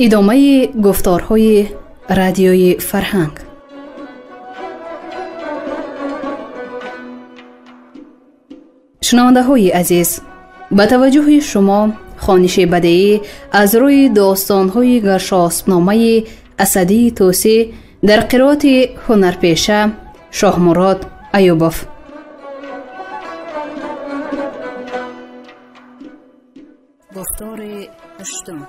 Идомаи гуфторҳои радиои фарҳанг. Шунавандаҳои азиз, ба таваҷҷӯҳи шумо хониши бадеӣ аз рӯи достонҳои Гаршоспномаи Асадии Тӯсӣ дар қироати ҳунарпеша Шоҳмурод Аюбов. Гуфтори ҳаштум.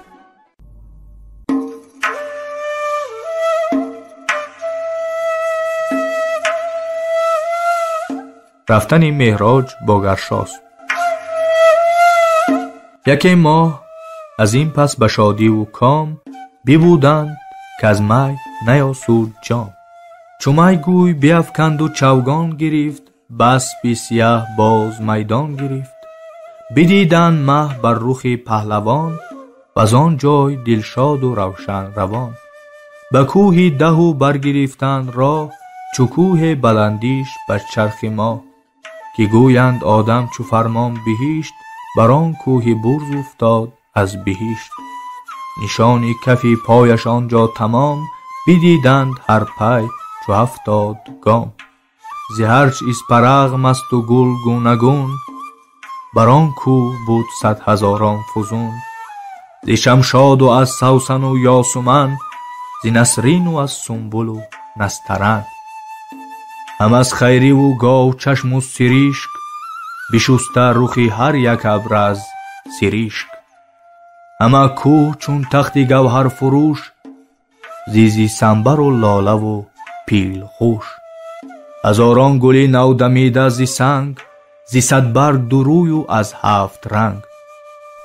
Рафтани Меҳроҷ бо Гаршосп. Яке моҳ аз ин пас ба шодиву ком бибуданд, ки аз май наёсуд ҷом. Чу май гӯй биафканду чавгон гирифт, ба аспи сияҳ боз майдон гирифт. Бидиданд маҳ бар рухи паҳлавон, ваз он ҷой дилшоду равшан равон. Ба кӯҳи даҳу баргирифтанд роҳ, чу кӯҳе баландиш бар чархи моҳ. Ки гӯянд одам чу фармон биҳишт, бар он кӯҳи бурз уфтод аз биҳишт. Нишони кафи пояш он ҷо тамом, бидиданд ҳар пай чу 70 гом. Зи ҳарч испарағм асту гул гунагун, бар он кӯҳ буд 100 ҳазорон фузун. Зи шамшоду аз савсану ёсуман, зи насрину аз сумбулу настаран. Ҳам аз хайриву говчашму сиришк, бишуста рухи ҳар як абр аз сиришк. Ҳама кӯҳ чун тахти гавҳарфурӯш, зизи самбару лолаву пилхӯш. Ҳазорон гули навдамида зи санг, зи садбарг дурӯю аз 7 ранг.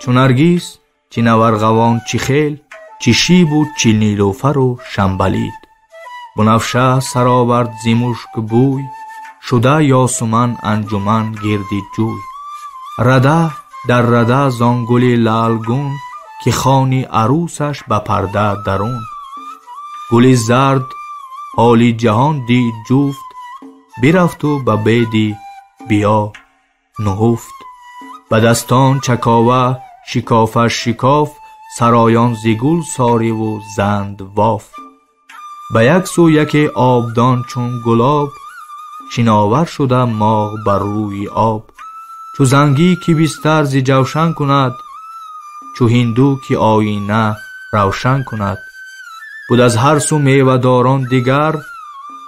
Чу наргиз, чи наварғавон, чи хел, чи шибу чи нилуфару шамбалид. Бунафша саровард зи мушк бӯй, шуда ёсуман анҷуман гирди ҷӯй. Рада дар рада зон гули лаългун, ки хони арӯсаш ба парда дарун. Гули зард ҳоли ҷаҳон дид ҷуфт, бирафту ба беди биё нуҳуфт. Ба дастон чакова шикофа шикоф, сароён зи гул сориву занд воф. Ба як сӯ яке обдон чун гулоб, шиновар шуда моғ бар рӯи об. Чу зангӣ ки бистар зи ҷавшан кунад, чу ҳинду ки оина равшан кунад. Буд аз ҳар сӯ мевадорон дигар,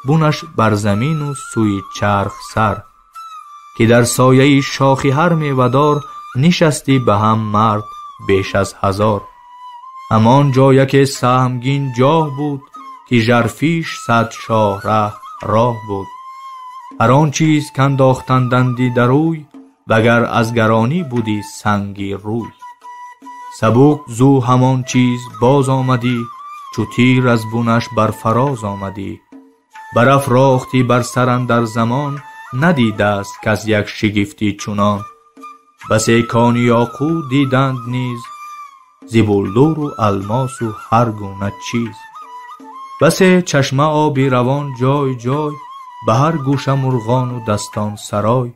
бунаш бар замину сӯи чарх сар. Ки дар сояи шохи ҳар мевадор, нишастӣ ба ҳам мард беш аз 1000. Ҳамон ҷо яке саҳмгин ҷоҳ буд, ки жарфиш 100 шоҳраҳ роҳ буд. Ҳар он чиз кандохтанданди дарӯй, вагар аз гаронӣ буди санги рӯй. Сабук зу ҳамон чиз боз омадӣ, чу тир аз бунаш бар фароз омадӣ. Барафрохтӣ бар сар андар замон, надидааст кас як шигифтӣ чунон. Басе кони ёқут диданд низ, зи буллуру алмосу ҳар гуна чиз. Басе чашма оби равон ҷой ҷой, ба ҳар гӯша мурғону дастон сарой.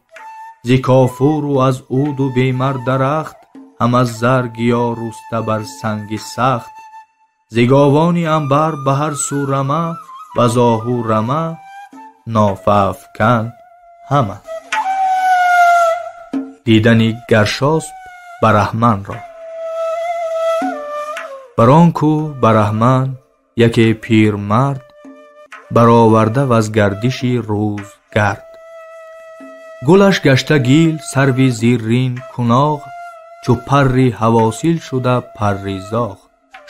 Зи кофуру аз уду бемар дарахт, ҳам аз зар гиё руста бар санги сахт. Зи говони анбар ба ҳар сӯ рама, ваз оҳу рама нофаафкан ҳама. Дидани Гаршосп бараҳманро. Бар он кӯҳ бараҳман яке пирмард, бароварда ваз гардиши рӯз гард. Гулаш гашта гил сарви зиррин куноғ, чу парри ҳавосил шуда парри зоғ.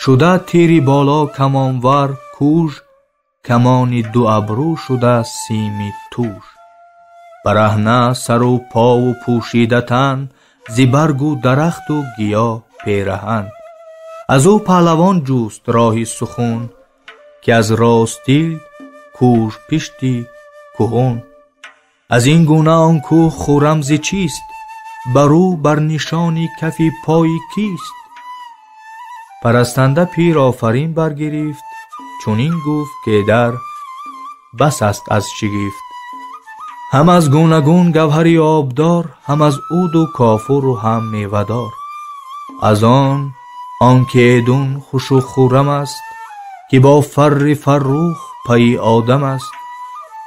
Шуда тири боло камонвар куж, камони ду абрӯ шуда сими туж. Бараҳна сару пову пӯшида тан, зи баргу дарахту гиё пераҳан. Аз ӯ паҳлавон ҷуст роҳи сухун, ки аз ростдил кӯш пишти куҳун. Аз ин гуна он кӯҳ хуррам зи чист? Бар ӯ бар нишони кафи пои кист? Парастанда пир офарин баргирифт, чунин гуфт ки дар бас аст аз шигифт. Ҳам аз гунагун гавҳари обдор, ҳам аз уду кофуру ҳам мевадор. Аз он Он ки эдун хушу хуррам аст, ки бо фарри фаррух пайи одам аст.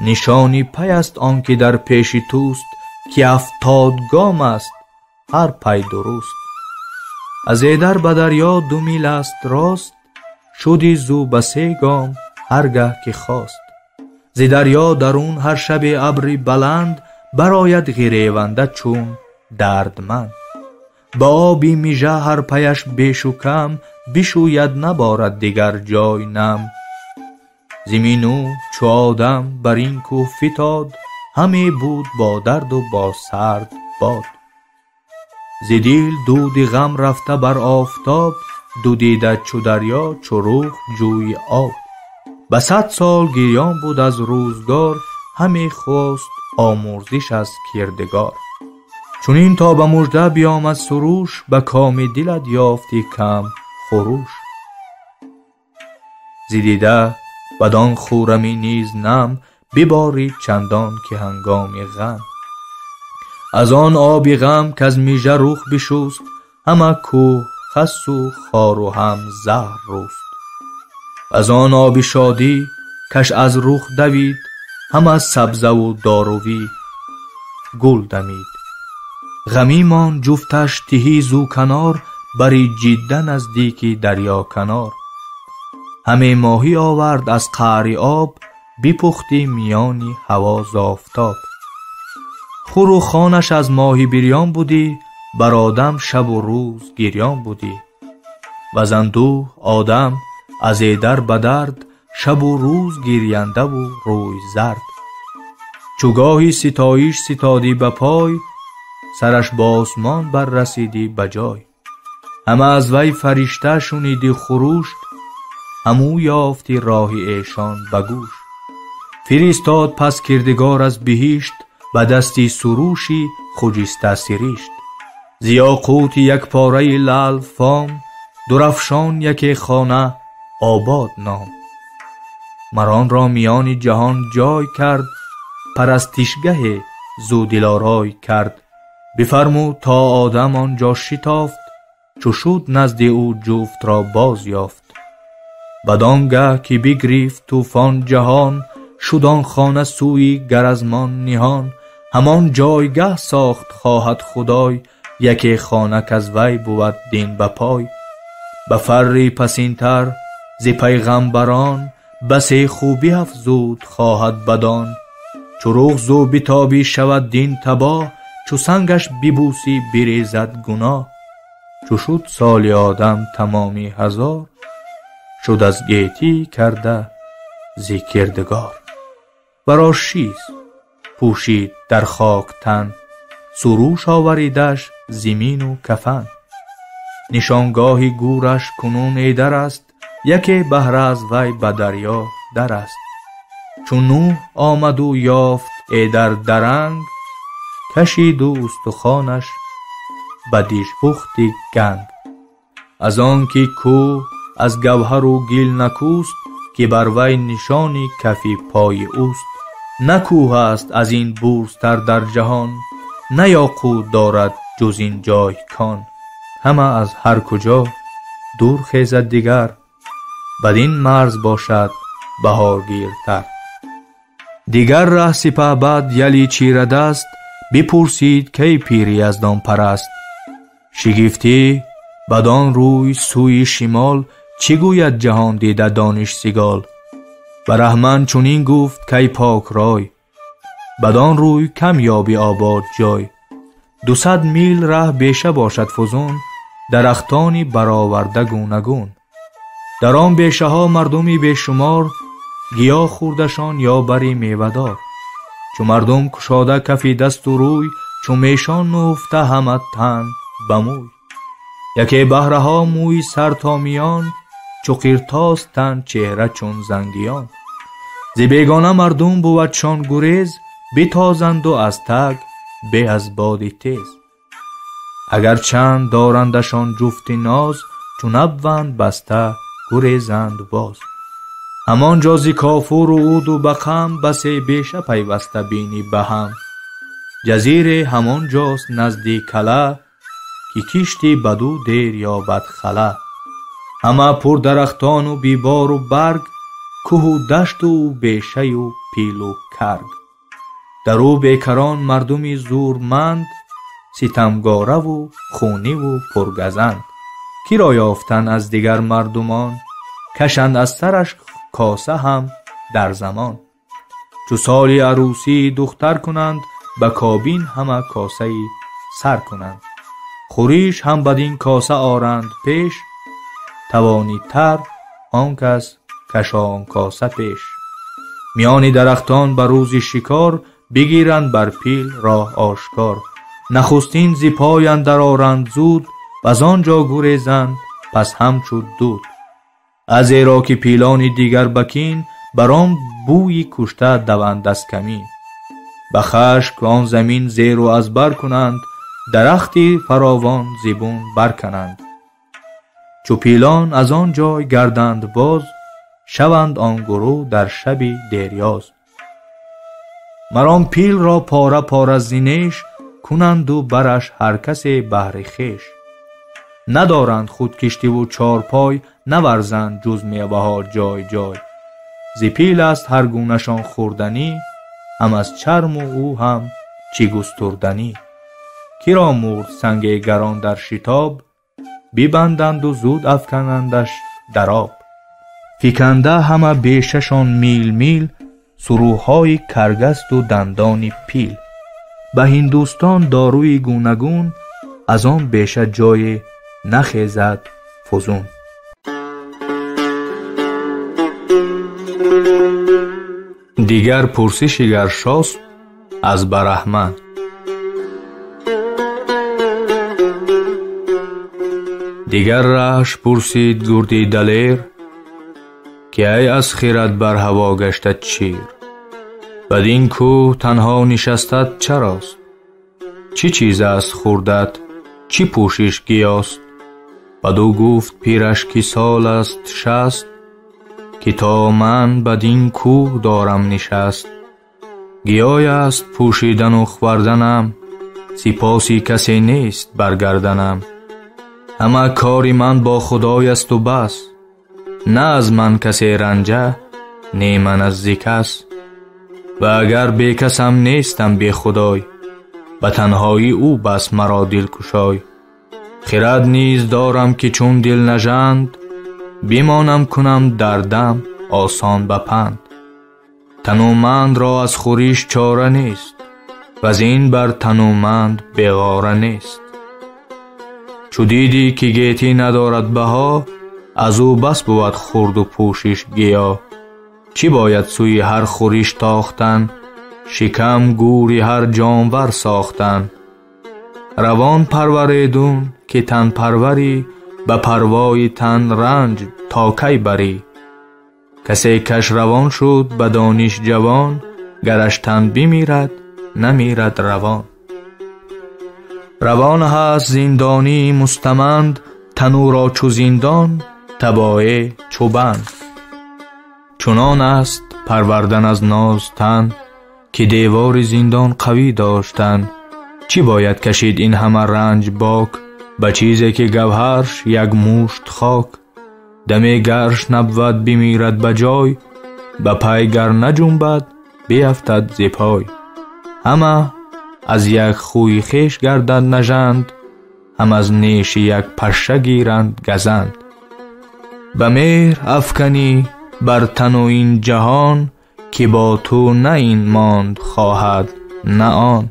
Нишони пай аст он ки дар пеши туст, ки 70 гом аст ҳар пай дуруст. Аз эдар ба дарё 2 мил аст рост, шуди зу ба 3 гом ҳар гаҳ ки хост. Зи дарё дарун ҳар шабе абри баланд, барояд ғиреванда чун дардманд. Ба оби мижа ҳар паяш бешу кам, бишӯяд наборад дигар ҷой нам. Зимину чу одам бар ин кӯҳ фитод, ҳаме буд бо дарду бо сард бод. Зи дил дуди ғам рафта бар офтоб, ду дида чу дарё чу рух ҷӯи об. Ба 100 сол гирён буд аз рӯзгор, ҳаме хост омӯрзиш аз кирдигор. Чунин то ба мужда биомад суруш, ба коми дилат ёфти кам хуруш. Зи дида бадон хӯрами низ нам, биборид чандон ки ҳангоми ғам. Аз он оби ғам каз мижа рух бишуст, ҳама кӯҳ хасу хору ҳам заҳр рӯст. Аз он оби шодӣ каш аз рух давид, ҳама сабзаву дорувӣ гул дамид. Ғамимон ҷуфташ тиҳӣ зу канор, бари ҷидда наздики дарё канор. Ҳаме моҳӣ овард аз қаъри об, бипухти миёни ҳаво зофтоб. Хуру хонаш аз моҳи бирён будӣ, бар одам шабу рӯз гирён будӣ. Ваз андӯҳ одам аз эдар ба дард, шабу рӯз гиряндаву рӯй зард. Чу гоҳи ситоиш ситодӣ ба пой, сараш ба осмон баррасидӣ ба ҷой. Ҳама аз вай фаришта шунидӣ хурӯшт, ҳамӯ ёфти роҳи эшон ба гӯш. Фиристод пас кирдигор аз биҳишт, ба дасти суруши хуҷиста сиришт. Зи ёқути як пораи лаъл фом, дурафшон яке хона обод ном. Маронро миёни ҷаҳон ҷой кард, парастишгаҳе зудилорой кард. Бифармуд то одам он ҷо шитофт, чу шуд назди ӯ ҷуфтро боз ёфт. Бадон гаҳ ки бигрифт тӯфон ҷаҳон, шуд он хона сӯи гаразмон ниҳон. Ҳамон ҷойгаҳ сохт хоҳад худой, яке хона каз вай бувад дин ба пой. Ба фарри пасинтар зи пайғамбарон, басе хубӣ афзуд хоҳад бадон. Чу рух зу битобӣ шавад дин табоҳ, чу сангаш бибӯсӣ бирезад гуноҳ. Чу шуд соли одам тамоми 1000, шуд аз гетӣ карда зи кирдигор. Варо шиз пӯшид дар хок тан, суруш оваридаш зимину кафан. Нишонгоҳи гӯраш кунун эдар аст, яке баҳра аз вай ба дарё дар аст. Чу Нӯҳ омаду ёфт эдар даранг, кашиду устухонаш ба дижпухти ганг. Аз он ки кӯҳ аз гавҳару гил накӯст, ки бар вай нишони кафи пои ӯст. На кӯҳ аст аз ин бурзтар дар ҷаҳон, на ёқут дорад ҷуз ин ҷой кон. Ҳама аз ҳар куҷо дур хезад дигар, бадин марз бошад баҳоргиртар. Дигар раҳ сипаҳбад яли чирадаст, бипурсид кай пири яздонпараст. Шигифтӣ бадон рӯй сӯи шимол, чӣ гӯяд ҷаҳон дида дониш сигол. Бараҳман чунин гуфт кай пок рой, бадон рӯй кам ёби обод ҷой. 200 мил раҳ беша бошад фузун, дарахтони бароварда гунагун. Дар он бешаҳо мардуми бешумор, гиёҳ хӯрдашон ё бари мевадор. Чу мардум кушода кафи дасту рӯй, чу мешон нуфта ҳама тан ба мӯй. Яке баҳраҳо мӯи сар то миён, чу қиртос тан чеҳра чун зангиён. Зи бегона мардум бувадшон гурез, битозанду аз таг бе аз боди тез. Агарчанд дорандашон ҷуфти ноз, чу набванд баста гурезанд боз. Ҳамон ҷо зи кофуру уду ба қам, басе беша пайваста бинӣ ба ҳам. Ҷазире ҳамон ҷост назди кала, ки кишти баду дер ёбад хала. Ҳама пур дарахтону бибору барг, кӯҳу дашту бешаю пилу карг. Дар ӯ бекарон мардуми зурманд, ситамгораву хуниву пургазанд. Киро ёфтанд аз дигар мардумон, кашанд аз сараш коса ҳам дар замон. Чу соли арӯсии духтар кунанд, ба кобин ҳама косаи сар кунанд. Хӯриш ҳам бадин коса оранд пеш, тавонитар он кас кашон коса пеш. Миёни дарахтон ба рӯзи шикор, бигиранд бар пил роҳ ошкор. Нахустин зи пой андар оранд зуд, ваз он ҷо гурезанд пас ҳамчу дуд. Аз зеро ки пилони дигар ба кин, бар он бӯи кушта даванд аз камин. Ба хашк он замин зеру аз бар кунанд, дарахти фаровон зибун баркананд. Чу пилон аз он ҷой гарданд боз, шаванд он гурӯҳ дар шаби дерёз. Мар он пилро пора пора зинеш, кунанду бараш ҳар касе баҳри хеш. Надоранд худ киштиву чорпой, наварзанд ҷуз меваҳо ҷой ҷой. Зи пил аст ҳар гунашон хӯрданӣ, ҳам аз чарму ӯ ҳам чӣ густурданӣ. Киро мурд санге гарон дар шитоб, бибанданду зуд афканандаш дар об. Фиканда ҳама бешашон мил мил, сурӯҳҳои каргасту дандони пил. Ба Ҳиндустон доруи гунагун, аз он беша ҷое нахезад фузун. Дигар пурсиши Гаршосп аз Бараҳман. Дигар раҳш пурсид гурди далер, ки ай аз хирад бар ҳаво гашта чир. Бадин кӯҳ танҳо нишастат чарост? Чӣ чиз аст хӯрдат, чӣ пӯшиш гиёст? Баду гуфт пираш ки сол аст 60, ки то ман бадин кӯҳ дорам нишаст. Гиёй аст пӯшидану хӯрданам, сипоси касе нест баргарданам. Ҳама кори ман бо Худой асту бас, на аз ман касе ранҷа, не ман аз зи кас. Ва агар бекасам нестам бе Худой, ба танҳоӣ ӯ бас маро дилкушой. Хирад низ дорам ки чун дил нажанд, бимонам кунам дардам осон ба панд. Танумандро аз хӯриш чора нест, ваз ин бар тануманд беғора нест. Чу дидӣ ки гетӣ надорад баҳо, аз ӯ бас бувад хӯрду пӯшиш гиё. Чӣ бояд сӯи ҳар хӯриш тохтан, шикам гӯри ҳар ҷонвар сохтан. Равон парваредун ки тан парварӣ, ба парвои тан ранҷ то кай барӣ. Касе каш равон шуд ба дониш ҷавон, гараш тан бимирад намирад равон. Равон ҳаст зиндонии мустаманд, танӯро чу зиндон табоъе чу банд. Чунон аст парвардан аз ноз тан, ки девори зиндон қавӣ доштан. Чӣ бояд кашид ин ҳама ранҷ бок, ба чизе ки гавҳарш як мушт хок. Даме гарш набвад бимирад ба ҷой, ба пай гар наҷунбад биафтад зи пой. Ҳама аз як хӯи хеш гардад нажанд, ҳам аз неши як пашша гиранд газанд. Ба меҳр афканӣ бар тану ин ҷаҳон, ки бо ту на ин монд хоҳад на он.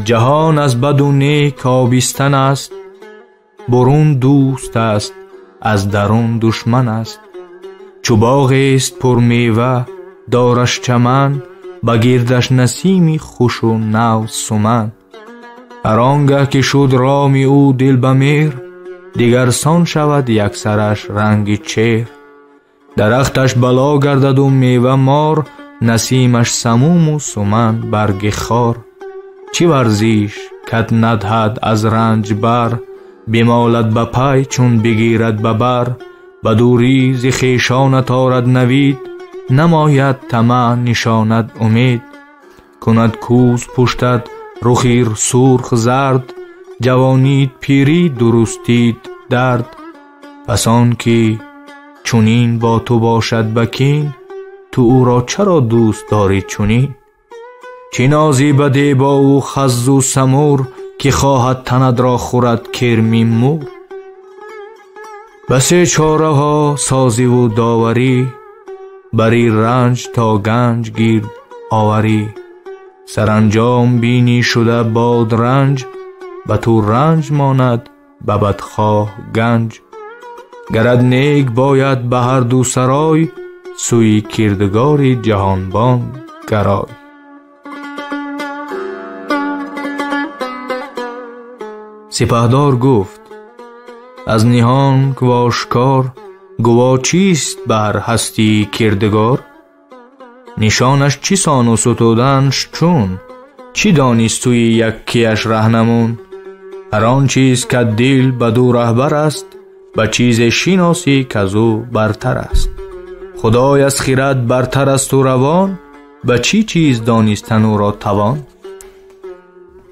Ҷаҳон аз баду нек обистан аст, бурун дӯст аст, аз дарун душман аст. Чу боғест пурмева дораш чаман, ба гирдаш насими хушу нав суман. Ҳар он гаҳ ки шуд роми ӯ дил ба меҳр, дигарсон шавад яксараш ранги чеҳр. Дарахташ бало гардаду мева мор, насимаш самуму суман барги хор. Чӣ варзиш кат надҳад аз ранҷ бар, бимолад ба пай чун бигирад ба бар. Ба дурӣ зи хешонат орад навид, намояд тамаъ нишонад умед. Кунад кӯз пуштат рухи сурх зард, ҷавонид пирӣ дурустид дард. Пас он ки чунин бо ту бошад ба кин, ту ӯро чаро дӯст дорӣ чунин? Чӣ нозӣ ба дебову хаззу самур, ки хоҳад танадро хӯрад кирми мур? Басе чораҳо созиву доварӣ, бари ранҷ то ганҷ гирд оварӣ. Саранҷом бинӣ шуда бод ранҷ, ба ту ранҷ монад ба бадхоҳ ганҷ. Гарат нек бояд ба ҳар ду сарой, сӯи кирдгори ҷаҳонбон гарой. Сипаҳдор гуфт: аз ниҳон вошкор гуво чист бар ҳастии кирдгор? Нишонаш чӣ сону сутуданш чун? Чӣ донӣ сӯи яккияш раҳнамун? Ҳар он чиз кад дил ба ду раҳбар аст, ба чизе шиносӣ каз ӯ бартар аст. Худой аз хирад бартар асту равон, ба чӣ чиз донистан ӯро тавон?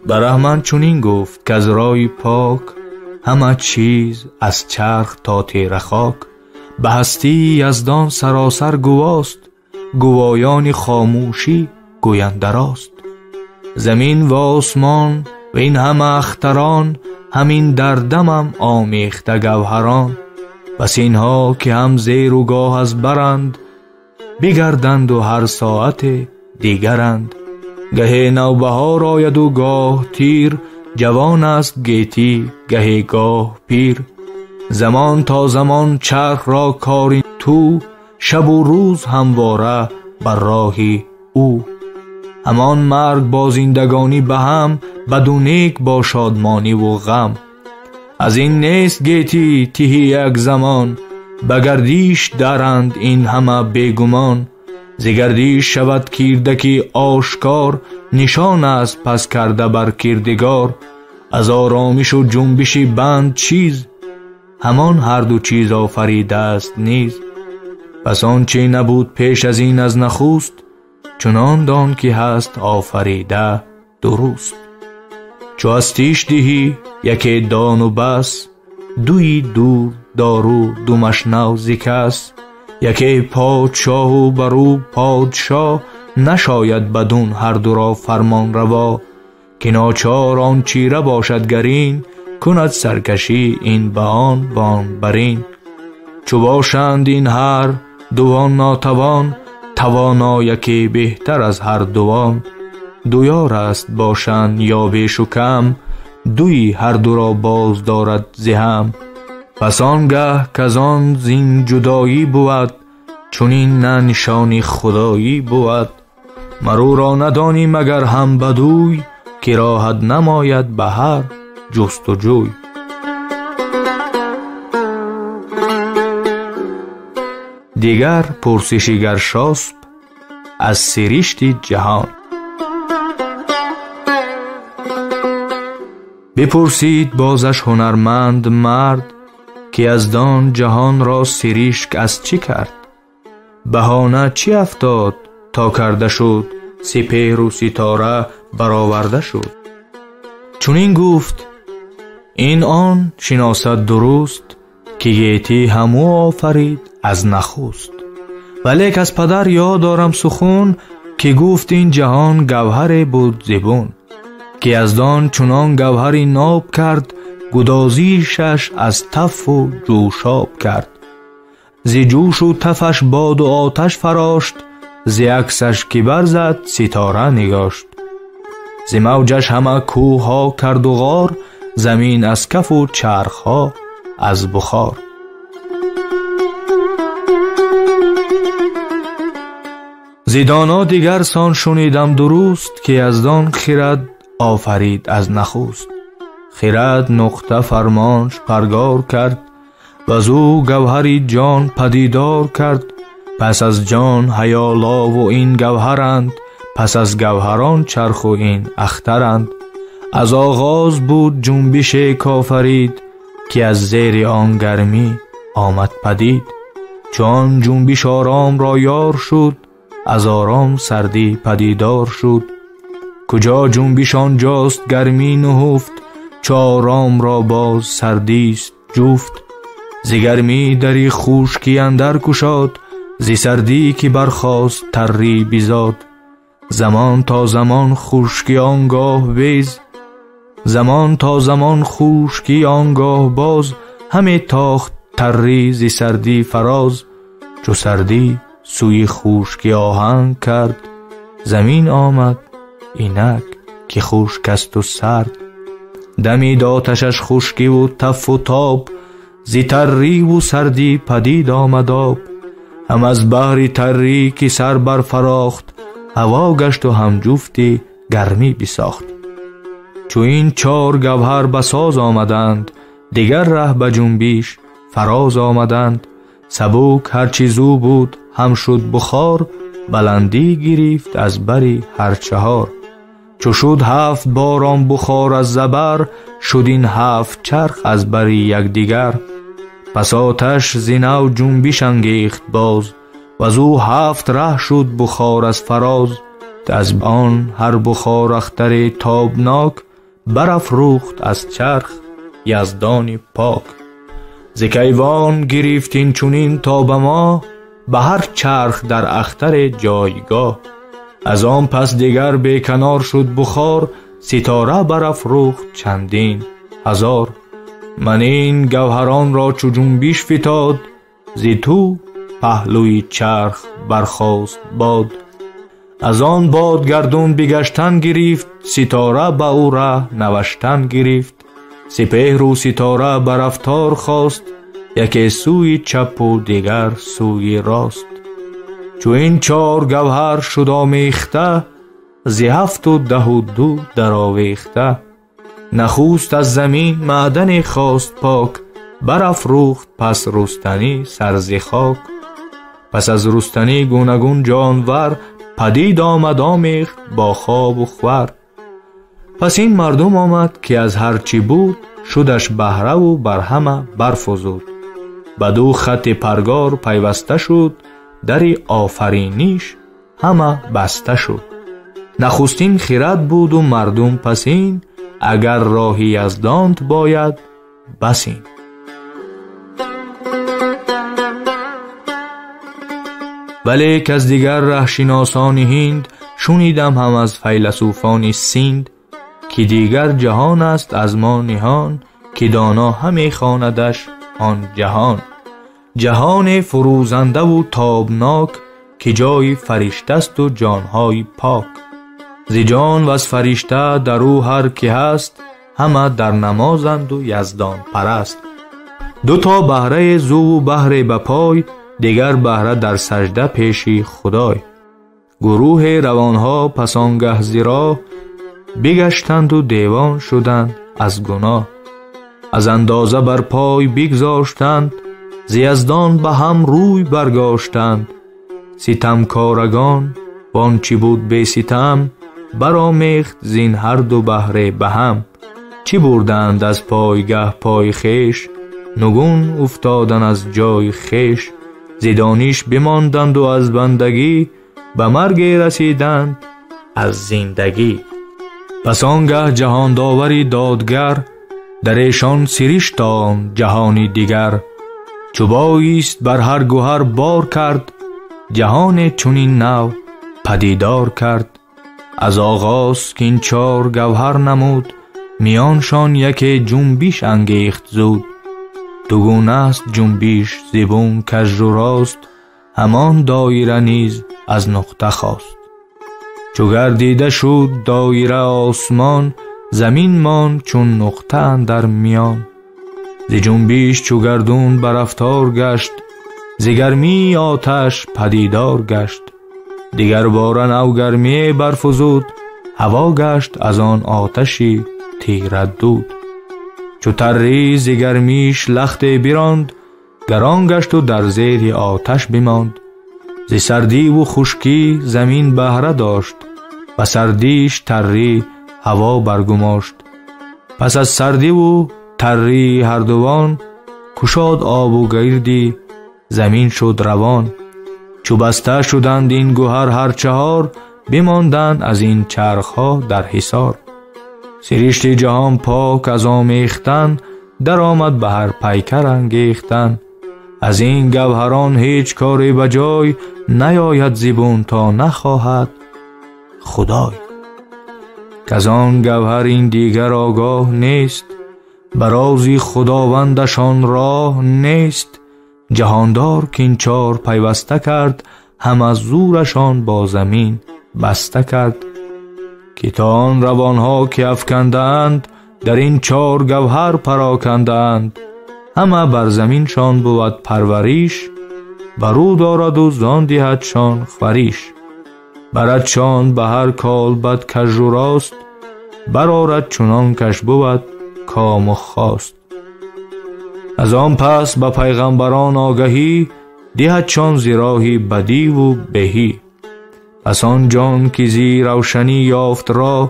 Бараҳман чунин гуфт каз рои пок, ҳама чиз аз чарх то тира хок. Ба ҳастии Яздон саросар гувост, гувоёни хомӯшӣ гӯянда рост. Замин ва осмон ва ин ҳама ахтарон, ҳамин дар дамам омехта гавҳарон. Пас инҳо ки ҳам зеру гоҳ аз баранд, бигарданду ҳар соате дигаранд. Гаҳе навбаҳор ояду гоҳ тир, ҷавон аст гетӣ гаҳе гоҳ пир. Замон то замон чарх ро кори ту, шабу рӯз ҳамвора бар роҳи ӯ. Ҳамон марг бо зиндагонӣ ба ҳам, баду нек бо шодмониву ғам. Аз ин нест гетӣ тиҳи як замон, ба гардиш даранд ин ҳама бегумон. Зи гардиш шавад кирдаки ошкор, нишон аст пас карда бар кирдигор. Аз оромишу ҷунбиши банд чиз, ҳамон ҳарду чиз офаридааст низ. Пас он чи набуд пеш аз ин аз нахуст, чунон дон ки ҳаст офарида дуруст. Чу ҳастиш диҳӣ яке дону бас, дуи дур дору думашнав зи кас. Яке подшоҳу бар ӯ подшоҳ, нашояд бадун ҳардуро фармонраво. Ки ночор он чира бошад гар ин, кунад саркашӣ ин ба он ва он бар ин. Чу бошанд ин ҳар дувон нотавон, тавоно яке беҳтар аз ҳар дувон. Ду ёр аст бошанд ё бешу кам, дуи ҳар дуро боз дорад зи ҳам. Пас он гаҳ каз он зин ҷудоӣ бувад, чунин на нишони худоӣ бувад. Мар ӯро надонӣ магар ҳам бадӯй, ки роҳат намояд ба ҳар ҷустуҷӯй. Дигар пурсиши Гаршосп аз сиришти ҷаҳон. Бипурсид бозаш ҳунарманд мард, ки Яздон ҷаҳонро сиришк аз чӣ кард? Баҳона чӣ афтод то карда шуд, сипеҳру ситора бароварда шуд? Чунин гуфт: ин он шиносад дуруст, ки гетӣ ҳамӯ офарид аз нахуст. Валек аз падар ёд дорам сухун, ки гуфт ин ҷаҳон гавҳаре буд зибун. Ки Яздон чунон гавҳари ноб кард, гудозишаш аз тафу ҷӯшоб кард. Зи ҷӯшу тафаш боду оташ фарошт, зи аксаш ки барзад ситора нигошт. Зи мавҷаш ҳама кӯҳҳо карду ғор, замин аз кафу чархҳо аз бухор. Зи доно дигар сон шунидам дуруст, ки Яздон хирад офарид аз нахуст. Хирад нуқта фармонш паргор кард, ваз ӯ гавҳари ҷон падидор кард. Пас аз ҷон ҳаёлову ин гавҳаранд, пас аз гавҳарон чарху ин ахтаранд. Аз оғоз буд ҷунбише кофарид, ки аз зери он гармӣ омад падид. Чу он ҷунбиш ором ро ёр шуд, аз ором сардӣ падидор шуд. Куҷо ҷунбиш онҷост гармӣ нуҳуфт, чу ором ро боз сардист ҷуфт. Зи гармӣ дари хушкӣ андар кушод, зи сардӣ ки бархост таррӣ бизод. Замон то замон хушкӣ он гоҳ без, замон то замон хушкӣ он гоҳ боз, ҳаме тохт таррӣ зи сардӣ фароз. Чу сардӣ сӯи хушкӣ оҳанг кард, замин омад инак ки хушк аст у сард. Дамид оташаш хушкиву тафу тоб, зи тарриву сардӣ падид омад об. Ҳам аз баҳри таррӣ ки сар барфарохт, ҳаво гашту ҳам ҷуфти гармӣ бисохт. Чу ин чор гавҳар ба соз омаданд, дигар раҳ ба ҷунбиш фароз омаданд. Сабук ҳарчи зӯ буд ҳам шуд бухор, баландӣ гирифт аз бари ҳар чаҳор. Чу шуд ҳафт бор он бухор аз забар, шуд ин ҳафт чарх аз бари якдигар. Пас оташ зи нав ҷунбиш ангехт боз, ваз ӯ ҳафт раҳ шуд бухор аз фароз. Аз он ҳар бухор ахтари тобнок, барафрӯхт аз чарх яздони пок. Зи кайвон гирифт инчунин то ба мо, ба ҳар чарх дар ахтаре ҷойгоҳ. Аз он пас дигар беканор шуд бухор, ситора барафрӯхт чандин ҳазор. Ман ин гавҳаронро чу ҷунбиш фитод, зи ту паҳлӯи чарх бархост бод. Аз он бод гардун бигаштан гирифт, ситора ба ӯ раҳ наваштан гирифт. Сипеҳру ситора ба рафтор хост, яке сӯи чапу дигар сӯи рост. Чу ин чор гавҳар шуд омехта, зи ҳафту даҳу ду даровехта. Нахуст аз замин маъдане хост пок, барафрӯхт пас рустанӣ сар зи хок. Пас аз рустанӣ гунагун ҷонвар, падид омад омехт бо хобу хвар. Пас ин мардум омад ки аз ҳар чӣ буд, шудаш баҳраву бар ҳама барфузуд. Ба ду хатти паргор пайваста шуд, дари офариниш ҳама баста шуд. Нахустин хирад буду мардум пасин, агар роҳи яздонт бояд басин. Валек аз дигар раҳшиносони ҳинд, шунидам ҳам аз файласуфони синд, ки дигар ҷаҳон аст аз мо ниҳон, ки доно ҳаме хонадаш он ҷаҳон. Ҷаҳоне фурӯзандаву тобнок, ки ҷои фариштасту ҷонҳои пок. Зи ҷон ваз фаришта дар ӯ ҳар ки ҳаст, ҳама дар намозанду яздонпараст. Ду то баҳрае зӯву баҳре ба пой, дигар баҳра дар сажда пеши худой. Гурӯҳе равонҳо пас он гаҳ зи роҳ, бигаштанду девон шуданд аз гуноҳ. Аз андоза бар пой бигзоштанд, зи яздон ба ҳам рӯй баргаштанд. Ситамкорагон вон чӣ буд беситам, баромехт зин ҳарду баҳре ба ҳам. Чӣ бурданд аз пойгаҳ пои хеш, нугун уфтодан аз ҷои хеш. Зи дониш бимонданду аз бандагӣ, ба марге расиданд аз зиндагӣ. Пас он гаҳ ҷаҳондовари додгар, дар эшон сиришт он ҷаҳони дигар. Чу боист бар ҳар гӯҳар бор кард, ҷаҳоне чунин нав падидор кард. Аз оғоз кин чор гавҳар намуд, миёншон яке ҷунбиш ангехт зуд. Дугуна аст ҷунбиш зибун кажру рост, ҳамон доира низ аз нуқта хост. Чу гардида шуд доира осмон, замин монд чун нуқта андар миён. Зи ҷунбиш чу гардун ба рафтор гашт, зи гармии оташ падидор гашт. Дигар бора нав гармие барфузуд, ҳаво гашт аз он оташи тира дуд. Чу таррӣ зи гармиш лахте биронд, гарон гашту дар зери оташ бимонд. Зи сардиву хушкӣ замин баҳра дошт, ба сардиш таррӣ ҳаво баргумошт. Пас аз сардиву таррии ҳардувон, кушод обу гирди замин шуд равон. Чу баста шуданд ин гӯҳар ҳар чаҳор, бимонданд аз ин чархҳо дар ҳисор. Сиришти ҷаҳон пок аз омехтан, Даромад ба ҳар пайкар ангехтан. Аз ин гавҳарон ҳеҷ коре ба ҷой наёяд зибун то нахоҳад Худой. Каз он гавҳар ин дигар огоҳ нест, ба рози Худовандашон роҳ нест. Ҷаҳондор кин чор пайваста кард, ҳам аз зӯрашон бо замин баста кард. Ки то он равонҳо ки афкандаанд, дар ин чор гавҳар парокандаанд. Ҳама бар заминшон бувад парвариш, барӯ дораду зон диҳадшон хвариш. Барадшон ба ҳар колбад кажу рост, барорад чунон каш бувад кому хост. Аз он пас ба пайғамбарон огаҳӣ, диҳадшон зи роҳи бадиву беҳӣ. Пас он ҷон ки зи равшанӣ ёфт роҳ,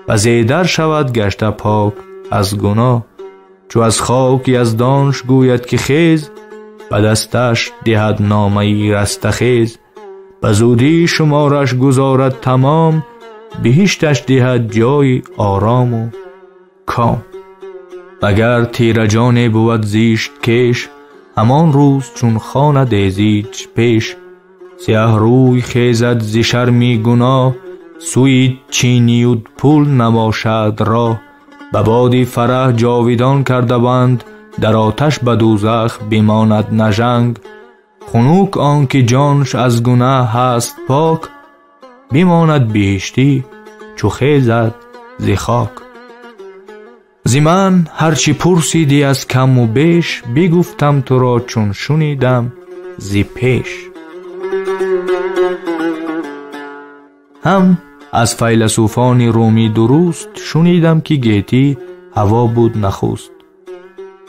ба зедар шавад гашта пок аз гуноҳ. Чу аз хок яздонш гӯяд ки хез, ба дасташ диҳад номаи растахез. Ба зудӣ шумораш гузорад тамом, биҳишташ диҳад ҷои орому ком. Магар тираҷоне бувад зишт кеш, ҳамон рӯз чун хонад эзич пеш. Сиёҳрӯй хезад зи шарми гуноҳ, сӯи чиниюд пул набошад роҳ. Ба боди фараҳ ҷовидон карда банд, дар оташ ба дӯзах бимонад нажанг. Хунук он ки ҷонш аз гунаҳ ҳаст пок, бимонад биҳиштӣ чу хезад зи хок. Зи ман ҳарчи пурсидӣ аз каму беш, бигуфтам туро чун шунидам зи пеш. Ҳам аз файласуфони румӣ дуруст, шунидам ки гетӣ ҳаво буд нахуст.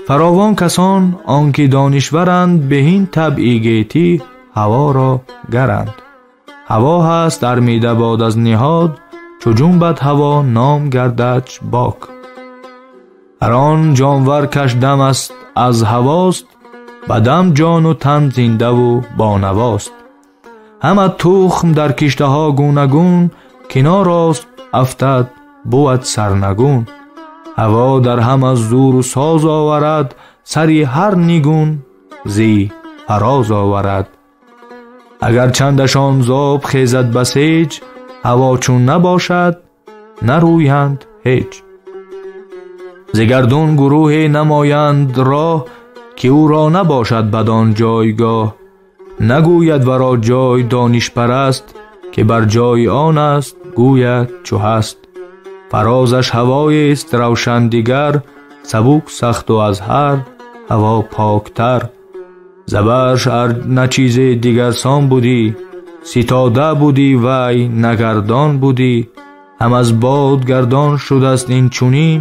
Фаровон касон он ки донишваранд, беҳин табъи гетӣ ҳаворо гаранд. Ҳаво ҳаст армида бод аз ниҳод, чу ҷунбад ҳаво ном гардадш бок. Ҳар он ҷонвар каш дам аст аз ҳавост, ба дам ҷону тан зиндаву бонавост. Ҳама тухм дар киштаҳо гунагун, ки норост афтад бувад сарнагун. Ҳаво дар ҳама зӯру соз оварад, сари ҳар нигун зи фароз оварад. Агар чандашон зоб хезад ба сеҷ, ҳаво чун набошад нарӯянд ҳеҷ. Зи гардун гурӯҳе намоянд роҳ, ки ӯро набошад бадон ҷойгоҳ. Нагӯяд варо ҷой донишпараст, ки бар ҷои он аст гӯяд чу ҳаст. Фарозаш ҳавоест равшан дигар, сабук сахту аз ҳар ҳаво поктар. Забарш ар на чизе дигарсон будӣ, ситода будӣ вай нагардон будӣ. Ҳам аз бод гардон шудаст ин чунин,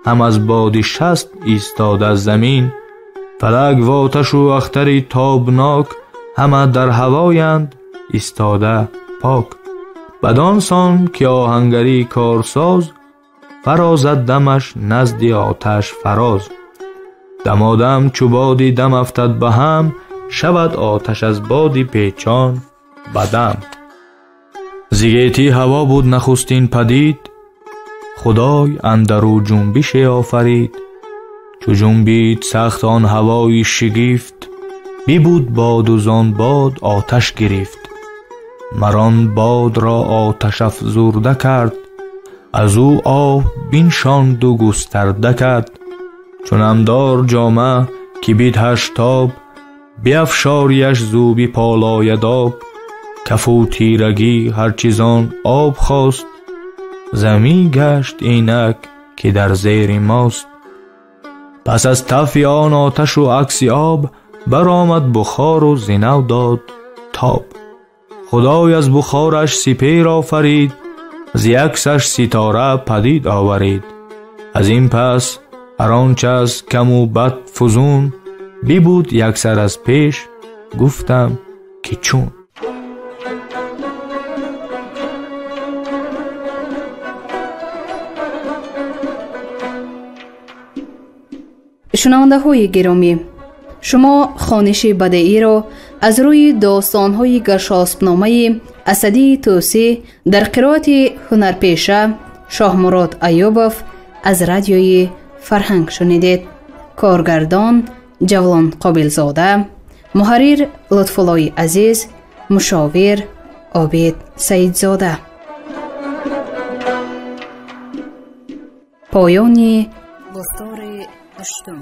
ҳам аз боди шаст истода замин. Фалак воташу ахтари тобнок, ҳама дар ҳавоянд истода пок. Бадон сон ки оҳангарӣ корсоз, фарозад дамаш назди оташ фароз. Дамодам чу боди дам афтад ба ҳам, шавад оташ аз боди печон ба дам. Зи гетӣ ҳаво буд нахустин падид, Худой андару ҷунбише офарид. Чу ҷунбид сахт он ҳавои шигифт, бибуд боду зон бод оташ гирифт. Мар он бодро оташ афзурда кард, аз ӯ об биншонду густарда кард. Чун амдор ҷома ки бидҳаш тоб, биафшорияш зӯ биполояд об. Кафу тирагӣ ҳар чизон об хост, замин гашт инак ки дар зери мост. Пас аз тафи он оташу акси об, баромад бухору зинав дод тоб. Худой аз бухораш сипер офарид, зи аксаш ситора падид оварид. Аз ин пас ҳар он чаз каму бад фузун, бибуд яксар аз пеш гуфтам ки чун. Шунавандаҳои гиромӣ, шумо хониши бадеиро аз рӯи достонҳои гаршоспномаи Асадии Тӯсӣ дар қироати ҳунарпеша Шоҳмурод Аюбов аз радиои Фарҳанг шунидед. Коргардон Ҷавлон Қобилзода, муҳаррир Лутфуллои Азиз, мушовир Обид Саидзода. Поёни гуфтори ҳаштум.